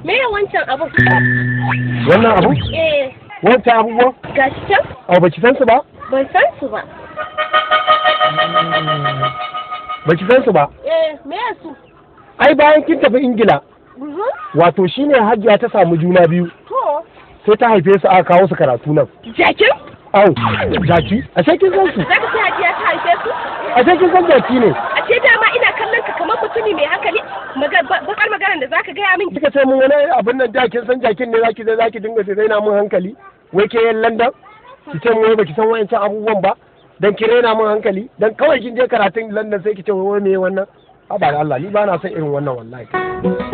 Me wancan abu? Wannan abu? Eh. Wancan abubuwan? Gashi can? Au, baki san su ba? Ban san su ba. Baki san su ba? Eh, me su? Ai bayan kin tafi Ingila. Wato shine Hajiya ta samu juna biyu. To. Sai ta haife su aka kawo su karatu nan. Jakin? Au, jaki? Ashe kin san su? Zaka ce Hajiya ta haife su? Ashe kin san jaki ne? Ashe dama ina kallon ka kamar mutumi mai hankali, bakar maganar da zaka gaya min. Kika ce mun wani abin nan da kin san jakin ne zaki zai zaki dinga sai raina mun hankali. Wai ke yan London? Ki ce mun wai baki san wayancan abubuwan ba? Dan ki raina mun hankali, dan kawai kin je karatun London sai ki ce wai me wannan? Haba da Allah, ni ba na son irin wannan wallahi.